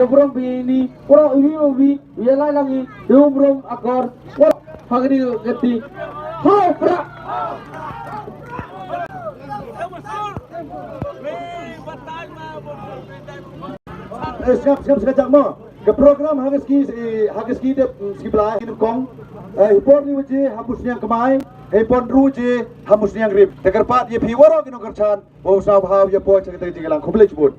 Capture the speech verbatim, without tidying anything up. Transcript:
Brum bini, brum iwi iwi, ya lai langi, dum brum akor, brum hagri gati. Hau pra. Eh, siap, siap, siap, siap, mo. Ke program hagis ki, eh, hagis ki de, mm, ski belai, ini kong. Eh, hipor ni waje, hamus niang kemai, hipor ru waje, hamus niang rip. Tekerpat, ye pi waro kino kerchan. Wow, sngewbha ïa poi sha kata ka jingïalang. Khublei shibun.